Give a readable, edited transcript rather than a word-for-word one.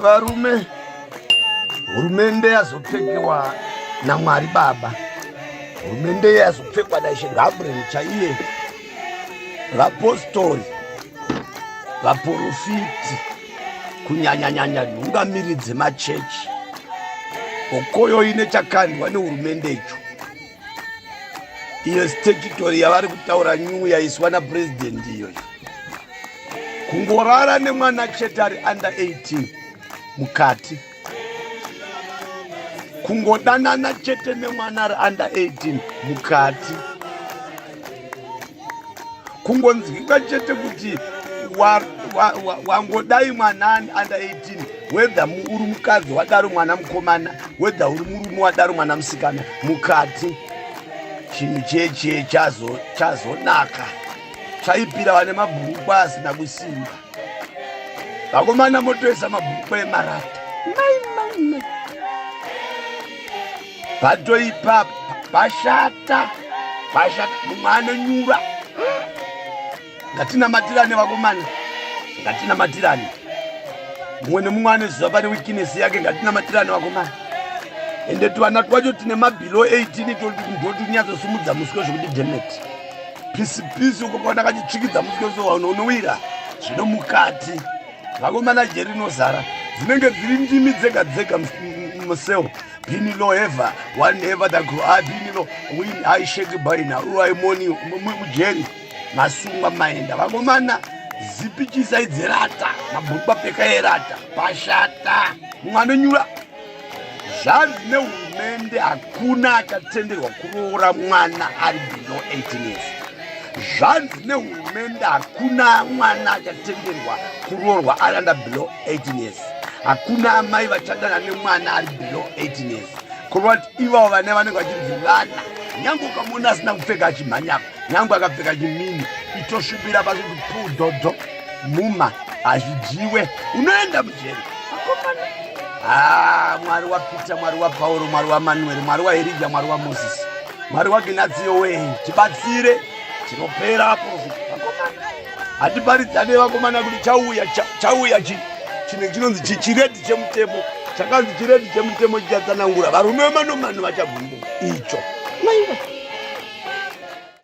Varume, hurumende yazopfekewa naMwari Baba. Hurumende yazopfekwa naIshe Gabriel chaiye, vapostori, vaporofiti, kunyanyanyanya nhungamiri dzemachechi. Okoyo ine chakandwa nehurumende icho. Iyo statutory yavari kutaura new yaiswa napresident iyoyo. Kungorara nemwana chete ari under 18 mukati. Kungodanana chete nemwana ari under 18 mukati. Kungonzwika chete kuti wangodai mwana under 18, whether uri mukadzi wadaro mwana mukomana, whether uri murume wadaro mwana musikana, mukati. Chinhu cheche chazonaka, chaipira vane mabhurukwa asina kusimba. Vakomana motoisa mabhurukwa emarata. Mai, mai, mai. Patoipa, pashata, pashata, mumwe anonyura. Ngatinamatirane vakomana, ngatinamatirane. Mumwe nemumwe anoziva pane weakness yake, ngatinamatirane vakomana. Ende tuvana twacho tine mabelow 18 ndotunyatsosimudza muswe zvekuti demet. Pisi pisi uko kaona kachitsvikidza muswe so unowira zvino mukati. Vakomana jeri rinozara, dzinenge dziri ndimi dzega dzega museo. Bini lo ever, one ever that go, I bini lo, win, I shake baina, I money, mujeri, masungwa maenda. Vakomana, zipi chisai dzerata, mabhurukwa pfeka erata, pashata, mumwe anonyura. Zvanzi nehurumende hakuna akatenderwa kuroora mwana ari below 18 years. Zvanzi nehurumende hakuna mwana achatenderwa kuroorwa ari under below 18 years. Hakuna amai vachandana nemwana ari below 18 years. Kureva kuti ivavo vana vanenge vachinzi vana, nyange ukamuona asina kupfeka achimhanyapa, nyange akapfeka chimini, itosvibira pasi kuti puu dhodho muma hazvidyiwe, unoenda mujeri. Vakomana, Mwari waPeter, Mwari waPauro, Mwari waManuel, Mwari waErija, Mwari waMoses, Mwari waGinatsiyo wee, tibatsire, tinopera profita. Vakomana, hatiparidzane vakomana kuti chauya, chauya chinhu chinonzi chiredi chemutemo, chakanzi chiredi chemutemo chichatsanangura varume vemanomano vachabvumbuka icho. Maiwe.